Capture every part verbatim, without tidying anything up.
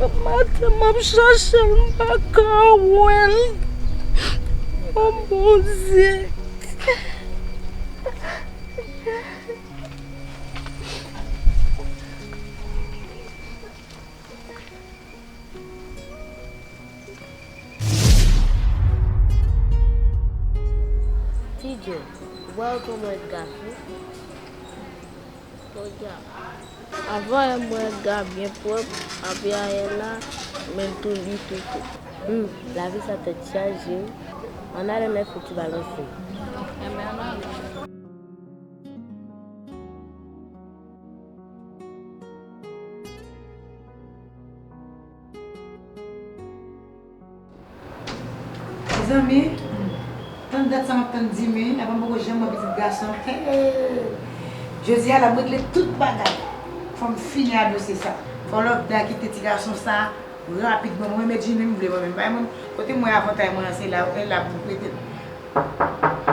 Maten m ap chache l, m pa ka wè l. O Bondye. T J, ou pa wè kòman Edgar fè? Podyab. Avan yè m wè Edgar byen pwòp, apre ayè la, men l tou li tou tou. Hmm, lavi sa tèt chaje wi. Ann ale men fouti balanse. Enben ann ale. Mezanmi, tann dat sa m ap tann Jimmy, apa m poko janm wè pitit gason. Hey! Jodi a l ap regle tout bagay. Fò m fini ak dosye sa. Fò Lovda kite ti gason sa rapidman. Mwen menm Jimmy m vle mwen menm. Bay mwen kote m wè avantay mwen an se la, e la pou m prete l.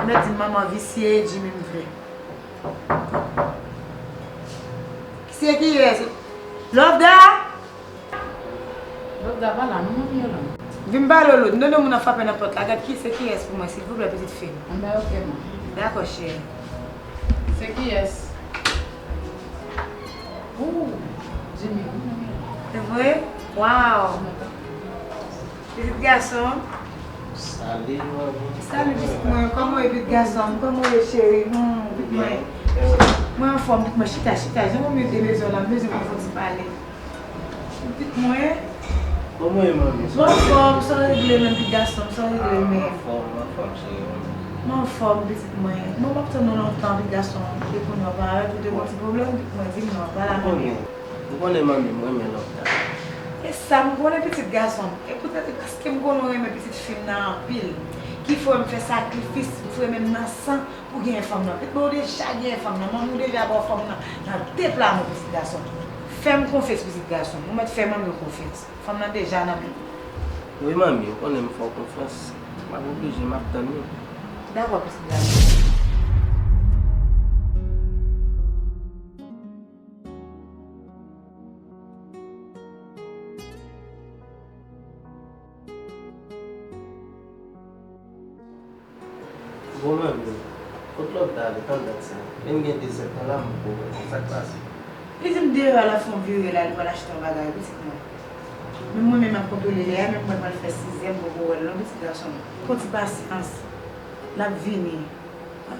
Mwen di manman visye Jimmy m vle. Se kiyès? Lovda! Lovda pa la non, manmi yo la. Vin pale w Loud. M tande moun ap frape nan pòt la. Gad ki se kiyès pou mwen, silvouplè, pitit fi m. Anben, ok, manmi. Dakò, cheri. Se kiyès? Ooh, Jimmy, wi, manmi. Se vre? Waw! Pitit gason. Salut, manmi. Salut, pitit mwen. Kòman w ye, pitit gason? Kòman w ye, cheri? Hmm, pitit mwen. Mwen anfòm, pitit mwen. Chita, chita. Jan mwen mete bezwen la, m bezwen pou fon ti pale. Pitit mwen. Kòman w ye, manmi? Mwen anfòm, sa w regle menm, pitit gason? Sa w regle menm? Anfòm, anfòm, cheri. Mwen anfòm, pitit mwen. Mwen m ap tann ou lontan, pitit gason. Depi kounye a w parèt, ou te gon ti pwoblèm, pitit mwen, di m non, pale ak mwen. Ou konnen manmi m renmen Lovda. E sa m konnen pitit gason m. E poutèt paske m konnen w renmen pitit fi m nan anpil. Ki fè m fè sakrifis, m fè menm nan san pou genyen fanm nan. Pitit mwen ou deja genyen fanm nan. Manmi w deja ba w fanm nan nan de pla men w pitit gason m. Fè m konfyans pitit gason m. Ou mèt fè manmi w konfyans. Fanm nan deja nan men w. Wi manmi, ou konnen m fè w konfyans. M ap oblije, m ap tann ou. Dakò pitit gason m. Bon manmi, kot Lovda ale tann dat sa? Vin gen de zè tan la m poko wè l. Sa k pase? Li di m deyò a l ap fè yon vire la, li pral achte yon bagay pitit mwen. Men mwen menm m ap kontwole lè a, men mwen pral fè sizè m poko wè l non pitit gason m. Fon ti pasyans. L ap vini.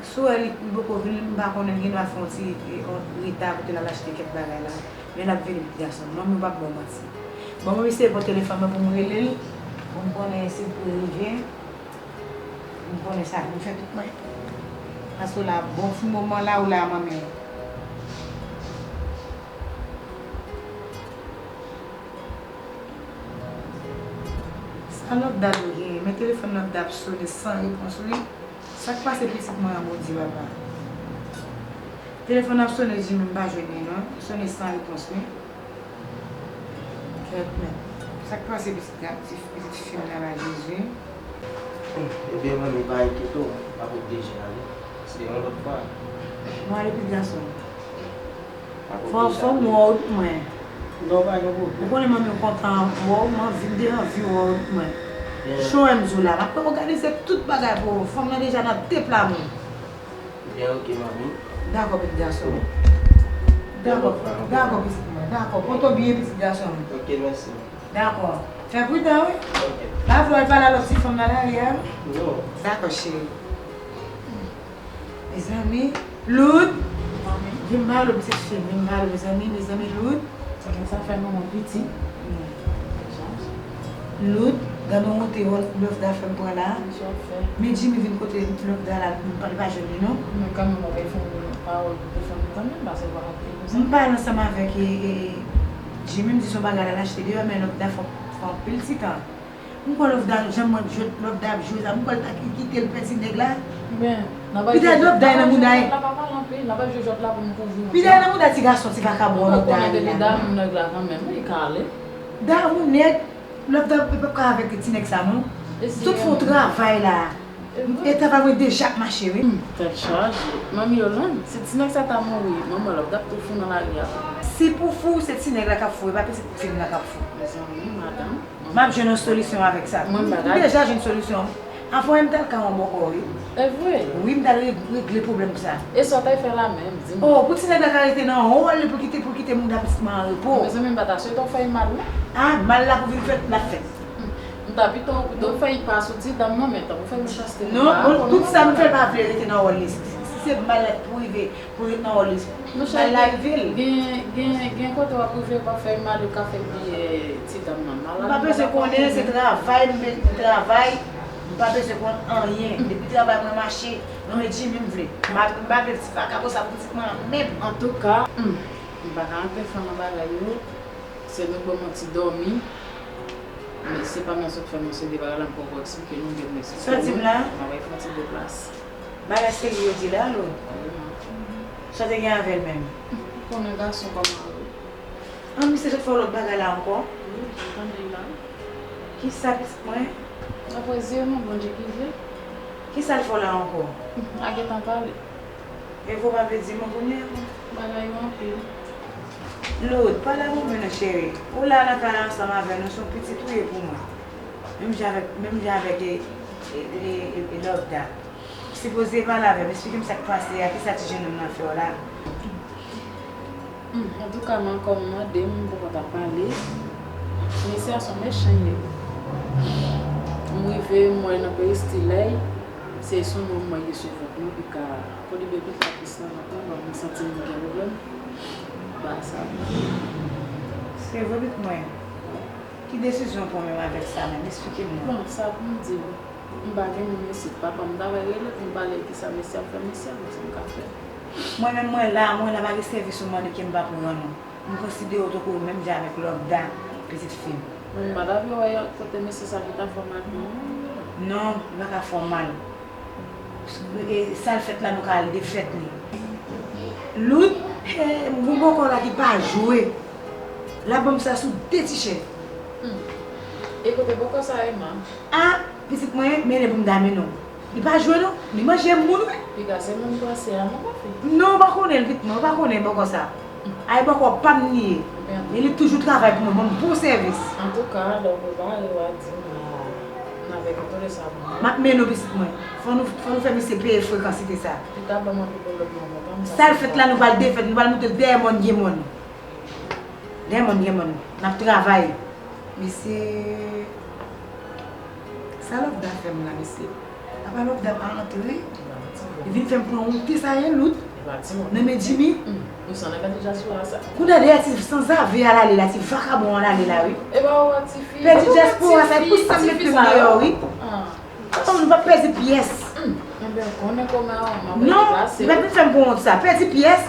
Si w wè li, li poko vini, m pa konnen, li gendwa fè yon ti, e, yon reta kote l al achte kèk bagay la. Men l ap vini, pitit gason m. Non, men w p ap ba w manti. Bon, mwen eseye pran telefòn mwen pou m rele l, pou m konnen si l pou rive. M konnen sa pou m fè pitit mwen. Paske w la, bon, ti moman la, ou la, manmi. Sa Lovda dwe genyen, men telefòn Lovda ap sone san repons wi. Sa k pase pitit mwen an, Bondye papa? Telefòn ap sone, Jimmy, m pa jwenn li non. Sone san repons wi. Kèt men. Sa k pase pitit, pitit fi m nan la, Jezi? Ebyen manmi, pa enkyete w, m ap oblije ale. Se yon lòt fwa. Mwen ale pitit gason. Fò, fò m wè w wi mwen. Non, pa gen pwoblèm. Ou konnen manmi w kontan wè w, m anvi, m te anvi wè w wi mwen. Cho m di w la, m ap òganize tout bagay pou ou. Fanm nan deja nan de pla men w. Byen, ok, manmi. Dakò, pitit gason m. Dakò, dakò, pitit mwen. Dakò, pran to byen, pitit gason m. Ok, mèsi. Dakò. Fè pridan, wi. Ok. Pa vle al pale a lòt ti fanm nan lari a, wi. Non. Dakò, cheri. Mezanmi, Loud. Vin ba lo pitit fi m, vin ba lo mezanmi, mezanmi, Loud. Sa gen sa fè nou an piti. Loud, gade yon wonte Lovda fè m pran la. Men Jimmy vin kote Lovda la, li pa jwenn li non. Men kanmenm, ou te fè yon pawòl pou te fè m kanmenm, paske w pa ka kite konsa. M pale ansanm avèk, e, e, Jimmy, m di se yon bagay l al achte deyò, men Lovda fè, fè anpil ti tan. M kwè Lovda, jan mwen jwèt Lovda ap jwe la, m kwè l pa ki-, kite l pèdi nèg la. Pitèt Lovda nan mouda l. N ap jwe jwèt la, pa pale anpil, n ap jwe jwèt la pou m kouvri w. Pitèt nan mouda ti gason, ti vakabon Lovda ale la. Damou nèg la kanmenm, wi, li ka ale. Damou nèg, Lovda p ap ka avèk ti nèg sa non. Tout fè yon travay la. E travay mwen deja ap mache, wi. Hmm, tèt chaje. Manmi Yolande, si ti nèg sa ta mouri, manman Lovda ap tou fou nan lari a. Si pou fou, se ti nèg la k ap fou, e pa pitit fi m nan k ap fou. Mezanmi, madanm. M ap jwenn yon solisyon avèk sa. Mwen, m pa... M deja jwenn solisyon. Avan m t al ka yon bòkò, wi. E vre? Wi, m t al reg-, regle pwoblèm sa. E sa w t al fè la menm, di m? Oh, pou ti nèg la ka rete nan wòl li, pou kite, pou kite mouda pitit mwen an repo. Mezanmi, m pa ta swete w fè l mal, non. Ah, mal la pou vin fèt, l ap fèt. Hmm. M ta pito, pito fè l pa sou ti dam nan, men tankou fè mechanste. Non, bon, tout sa m fè l pa vle rete nan wòl li. Si, si, si se mal la pou rive, pou ret nan wòl li. Monchè, bay la gen, rive l. Gen, gen, gen kote w ap rive, w ap fè mal, yo ka fè pye ti dam nan mal. M pa bezwen konnen, se travay, m travay, m pa bezwen konn anyen. Depi travay mwen mache, mwen Jimmy m vle. M pa, m pa vle ti vakabon sa pou pitit mwen an menm. Antouka, hmm, m pa ka antre fè nan bagay yo. Se nou ban m yon ti dòmi. Men se pa mwen sot fè mwen se de bagay la, m poko eksplike nou, m gen mesi. Sa w di m la? M ap fè yon ti deplase. Bagay serye w di la, Lou. Sa w te gen avè l menm? Ou konnen gason kòman yo ye. An, misye sot fè w lòt bagay la ankò? Wi, tande la. Kisa, pitit mwen? Apre zye nou, Bondye ki vle. Kisa l fè w la ankò? A gentan pale. E vre w pa vle di mwen kounye a? Bagay yo anpil. Lou, pale avè mwen non, cheri. Ou la nan kay la ansanm avè nou, se yon pitit ou ye pou mwen. Menm jan avèk, menm jan avèk e, e, e, e, e Lovda. Sipoze pale avè m, eksplike m sa k pase a, kisa ti jennonm nan fè w la? Hmm, antouka, m ankò m mande m, m poko ta pale. Mesye a se yon mechan li ye. M rive, m wè nan peristilèy, se sou nou m wè li sou vant mwen, pi ka, pou li byen pi ka plis nan vant mwen, bon, m santi m gen pwoblèm. Ba sa. Se vre, pitit mwen. Ki desizyon w pran menm avèk sa menm? Eksplike m non. Bon, sa pou m di w, m pa gen moun isit. Papa m ta va rele pou m pale kisa mesye ap fè mesye a, m di m ka fè. Mwen menm, mwen la, mwen la, pa gen sèvis ou mande ke m pa pou rann ou. M konsidere w tankou menm jan avèk Lovda, pitit fi m. Mwen m pa ta vle wè kote mesye sa ki ta fè w mal pou mwen. Non, li pa ka fè w mal. E sa l fèt la, nou ka al defèt li. Lout, he, m gon bòkò la ki pa jwe. L ap ban m sa sou de ti chèz. Hmm. E kote bòkò sa ye, ma? A, pitit mwen, men li pou m ta mennen w. Li pa jwe non, li manje moun wi. Piga se menm pase a non, pa fi. Non, ou pa konnen l, pitit mwen, ou pa konnen bòkò sa. Ay, bòkò pa m li ye. Men li toujou travay pou mwen, ban m bon sèvis. Antouka, lè w prepare, w a di m la, n avèk m tou de sa pou mwen. M ap mennen w, pitit mwen. Fò nou, fò nou fè misye peye frekansite sa. Pita ban m anpil pwoblèm nan mwen, pa m sa l fèt la, nou pral defèt, nou pral moute l dèyè mòn gen mòn. Dèyè mòn gen mòn. N ap travay. Mesye, sa Lovda fè m la, mesye. Apa Lovda pa antre? Li vin fè m pran wonte sa ye, Lout. Nan men Jimmy. Kounye a dèyè ti sanzave a l ale la, ti vakabon a l ale la, wi. Pèdi dyaspora sa, e pou sa m mete m deyò, wi. Atò, nou p ap pèdi pyès. Enben, ou konnen kòman m ap deplase. Non, li pa t vin fè m pran wont sa. Pèdi pyès.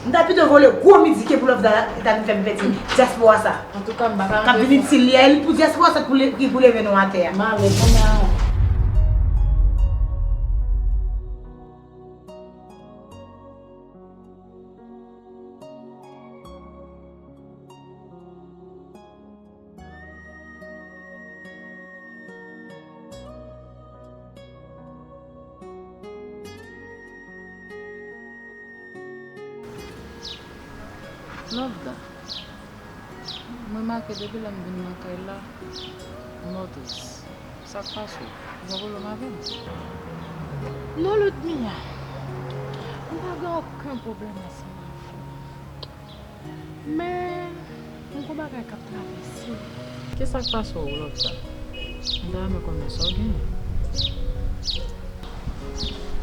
M ta pito vole gwo midi ke pou Lovda ta vin fè m pèdi dyaspora sa. Antouka, m pa ka. K ap vin itil li a, e li pou dyaspora sa pou le-, ki pou leve nou atè a. M ale kounye a. Lovda, m remake depi lè m vin nan kay la, m twò tris. Sa k pase w? Ou gen pwoblèm avè m? Non, Ludmilla. M pa gen okenn pwoblèm ansanm avè w. Men, m gon bagay k ap travèse m. Kisa k pase w, Lovda? M ta renmen konnen sa w genyen.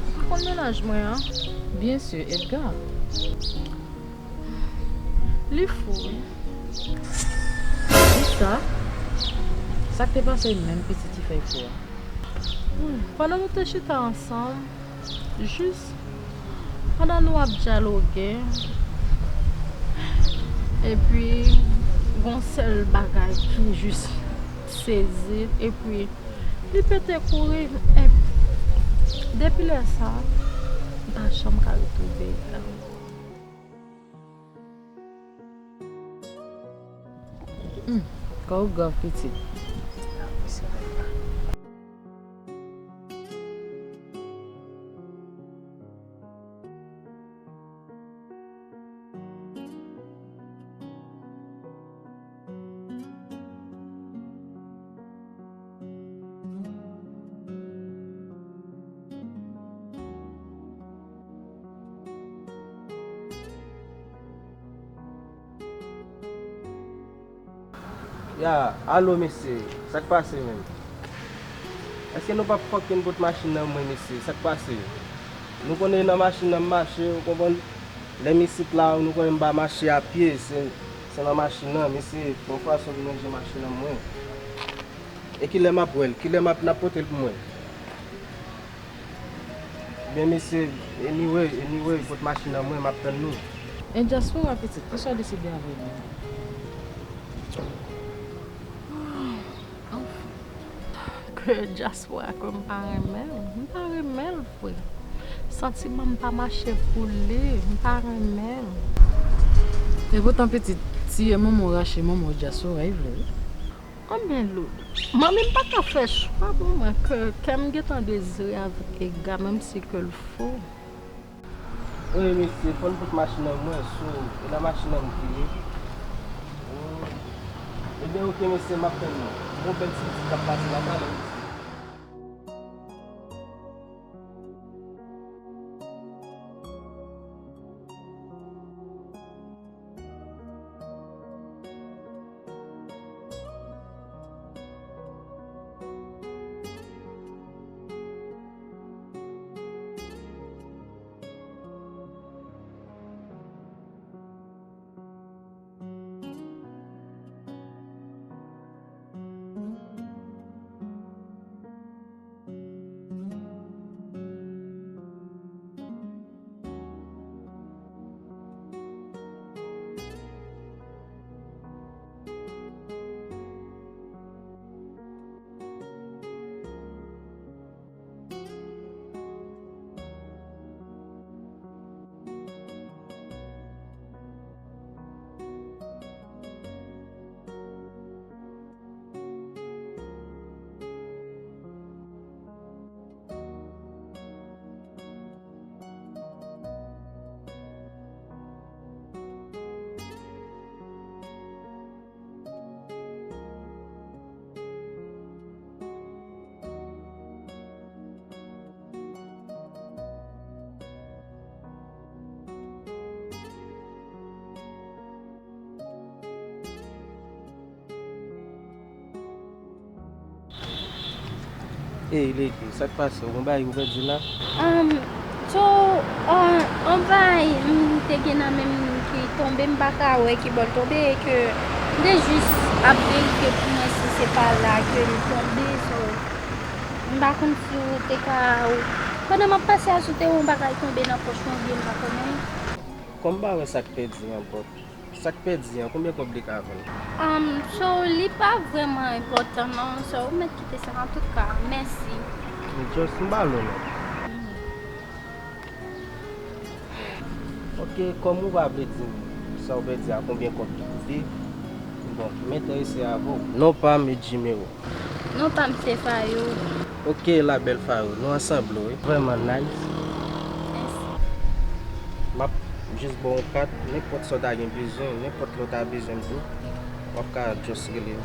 Ou pa konn mennaj mwen an? Byen si, Edgar. Li fou, wi. Kisa? Sa k te pase menm pitit ki fè l fou a? Pandan nou te chita ansanm, jis pandan nou ap dyaloge, epi gon sèl bagay ki jis sezi l, epi li pete kouri, e depi lè sa, m pa janm ka retwouve l. Hmm, kò w grav, pitit. Ya, alo mesye, sa k pase menm? Èske nou p ap fòk vin pot machin nan mwen mesye, sa k pase? Nou konnen nan machin nan m mache, ou konprann? Lè m isit la, nou konnen m pa mache a pye, se, se nan machin nan, mesye, fè yon fason pou ranje machin nan mwen. E kilè m ap wè l? Kilè m ap, n ap pote l pou mwen? Byen mesye, anyway, anyway, pot machin nan mwen, m ap tann nou. E dyaspora pitit, kisa w deside a vrè menm? Anfen. Ke dyaspora ke m pa renmen l, m pa renmen l vre. Santiman m pa mache pou li, m pa renmen l. Epoutan pitit, tiye manman w rache manman w dyaspora, e vre wi. Konbyen loud? Manmi m pa ka fè chwa pou mwen ke kè m gentan dezire avèk Ega, menm si ke l fou. Wi mesye, fò n pot machin nan mwen, so, e nan machin nan m te ye. Ebyen oke mesye, m ap tann nou. Gon bèl ti pitit k ap pase la talè mesye. Ey Leke, sa k pase? Ou gon bagay ou pèdi la? Um, so, uh, on bagay m te gen nan men m ki tonbe, m pa ka wè ki bò l tonbe, e ke m te jis ap verifye pou mwen si se pa la ke li tonbe, so, m pa konn si ou te ka, ou, pandan m ap pase a, si w te wè yon bagay tonbe nan pòch mwen, oubyen m pa konnen. Kòm m pa wè sa k pèdi an, but sa k pèdi an, konbyen kòb li ka vann? Um, so, li pa vrèman enpòtan non, so, ou mèt kite sa, antouka, mèsi. Just m ba l non. Ok, kòm ou pa vle di m sa w pèdi a, konbyen kòb li koute, bon, m enterese avè w. Non pa m e Jimero. Non pa m se Fayou. Ok, la bèl Fayou, nou ansanm wi. Vrèman nice. Mèsi. M ap jis ba w yon kat, nenpòt sa w ta gen bezwen, nenpòt lè w ta bezwen m tou, w ap ka just rele m.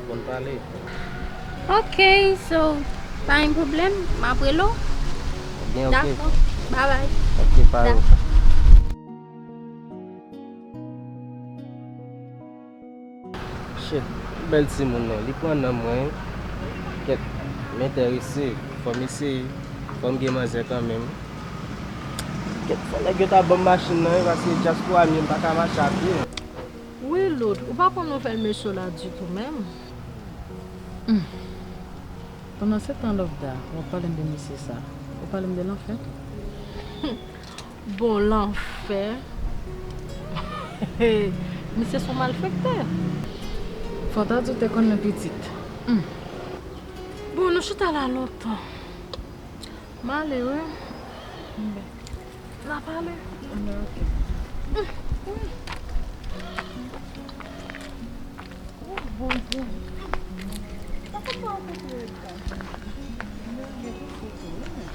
Bon pale. Ok, so, pa gen pwoblèm, m ap rele w. Ebyen, ok. Dakò, bye bye. Ok, Fayou. Dakò. Shit, bèl timoun non, li pran nan mwen, kèt, m enterese, fò m eseye, fò m gen manzè kanmenm. Kèt, fò nèg yo ta ban m machin nan wi, paske dyaspora m ye, m pa ka mache a pye. Wi Loud, ou pa konn nouvèl mesye la ditou menm. Hmm. Pandan se tan Lovda, w ap pale m de mesye sa, ou pale m de lanfè? Bon, lanfè. Misye se yon malfektè. Fò w ta di w te konnen pitit. Hmm. Bon, nou chita la lontan. M ale wi. N a pale. Anben, ok. Hmm, hmm. Oh, Bondye. Sa konn pa rankontre Edgar. Mwen gen tout kote wi, men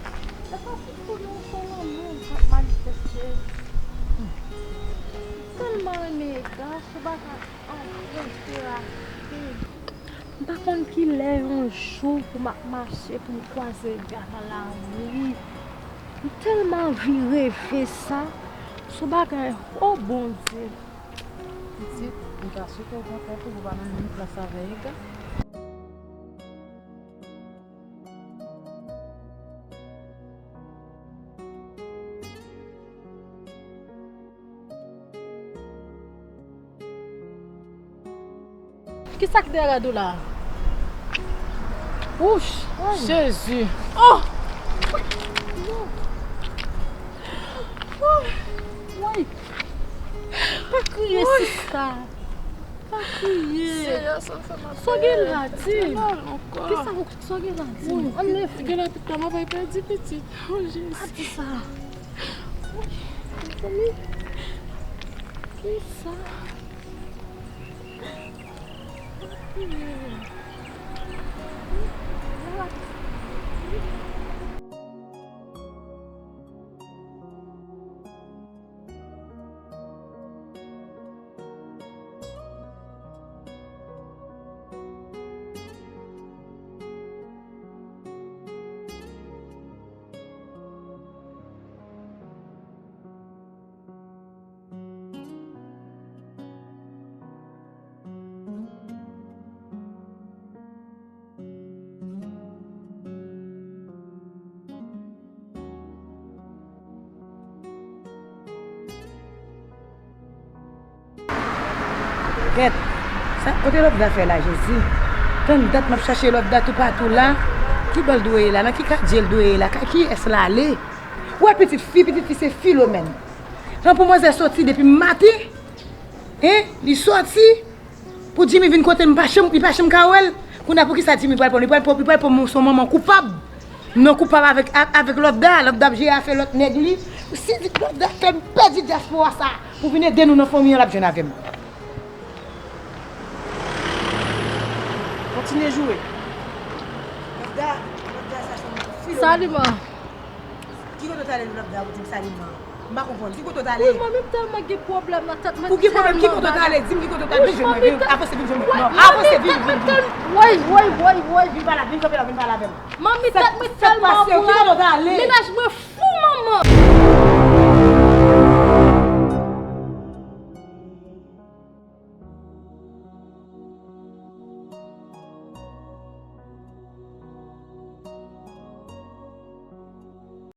se pa pou konnen yon sèl lanmou k ap manifeste. Tèlman renmen Edgar, se bagay anpil terapik. M pa konn kilè yon jou pou m ap mache pou m kwaze Edgar nan lari. M tèlman anvi reve sa. Se yon bagay, oh Bondye. Pitit, m Gason ke w pran tèt ou, ou pa nan menm klas avè Ega. Kisa k dèyè rad ou la? Wouch! Jezi! Oh! Woy! Pa kriye, sista! Pa kriye! Seyè, sa fè m ap pè. Sa w gen la, di m? Kisa w, sa w gen la, di m? Anlè. Gen la tout tan, m ap pèdi pitit. Oh, Jezi. Pa di sa. Woy! Mezanmi. Kisa? Gèt, sa, kote Lòvda fè la, Jezi? Tann dat m ap chache Lòvda toupatou la. Ki bò l dwe ye la? Nan ki katye l dwe ye la? Kay kiyès l ale? Ou wè pitit fi, pitit fi se Filomèn. Jan pou manzè soti depi maten, en, li soti pou Jimmy vin kote m, pa janm, li pa janm ka wè l. Kounye a, poukisa Jimmy pral pran l? Li pral pran, li pral pran m se yon manman koupab. Non, koupab avèk, a-, avèk Lòvda. Lòvda ap jere afè lòt nèg li. Si Lòvda fè m pèdi dyaspora sa pou vin ede nou nan fanmi an, l ap jwenn avè m. Kontinye joure. Lòvda, Lòvda sa se yon filomèn. Salim. Ki kote w t ale Lòvda pou di m Salim nan? M pa konprann. Ki kote w t ale? Wi, manmi, m tèlman gen pwoblèm nan tèt mwen. Ou gen pwoblèm? Ki kote w t ale? Di m ki kote w t ale. Vin jwenn mwen, vin. Avanse, vin jwenn mwen. Non, avanse, vin, vin, vin. Woy, woy, woy, woy. Vin pa la, vin kanpe la, vin pale avè m. Manmi, tèt mwen tèlman pran. Ki kote w t ale? Mennaj mwen fou, manman.